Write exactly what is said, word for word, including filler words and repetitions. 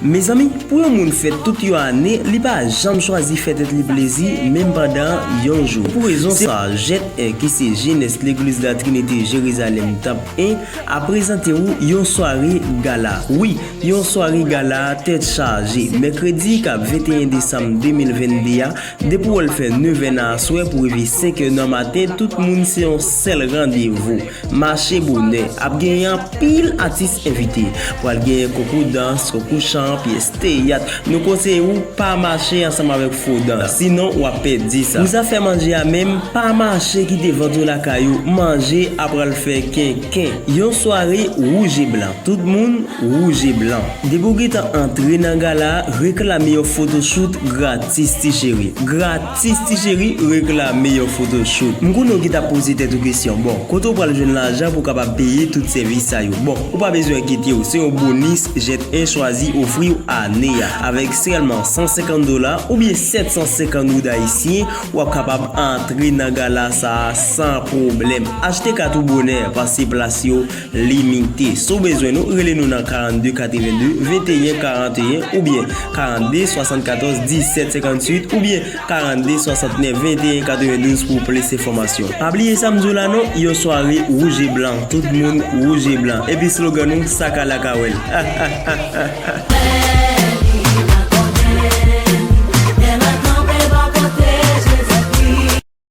Mezanmi, pou yon moun fèt tout yon ane, li pa janm chwazi fè tèt li plezi, menm pandan yon jou. Pou rezon sa, Jet en ki se jenès Legliz La Trinite Jerizalèm Tanp en ap prezante ou yon sware gala. Wi, yon sware gala tèt chaje. Mèkredi k ap venteyen desanm de mil vennde a, depi w wè l fè nevè nan aswè pou rive senkè nan maten, tout moun se yon sèl randevou. Mache bonè, ap genyen anpil atis envite. Pral genyen konkou dans, konkou chan, pyès teyat. Nou konseye ou pa mache ansanm avèk fo dans, sinon w ap pèdi sa. Pou zafè manje a menm, pa mache kite vant ou lakay ou, manje ap pral fè kenken. Yon sware wouj e blan, tout moun wouj e blan. Depi w gentan antre nan gala a, reklame yon photoshoot gratis ti cheri. Gratis ti cheri, reklame yon photoshoot. M konnen w gentan poze tèt ou kesyon, bon, kote w pral jwenn lajan pou w kapab peye tout sèvis sa yo? Bon, ou pa bezwen enkyete w, se yon bonis Jet en chwazi ofri w ane a. Avèk sèlman san senkant dola oubyen sèt san senkant goud ayisyen, w ap kapab antre nan gala sa a san pwoblèm. Achte kat ou bonè, paske plas yo limite. Si w bezwen nou, rele nou nan karannde katrevenndez venteyen karanteyen oubyen karannde swasannkatòz disèt senkantuit oubyen karannde swasannnèf venteyen katrevendouz pou plis enfòmasyon. Pa bliye sa m di w la non, yon sware wouj e blan, tout moun wouj e blan. Epi slogan nou, sa ka lakawèl.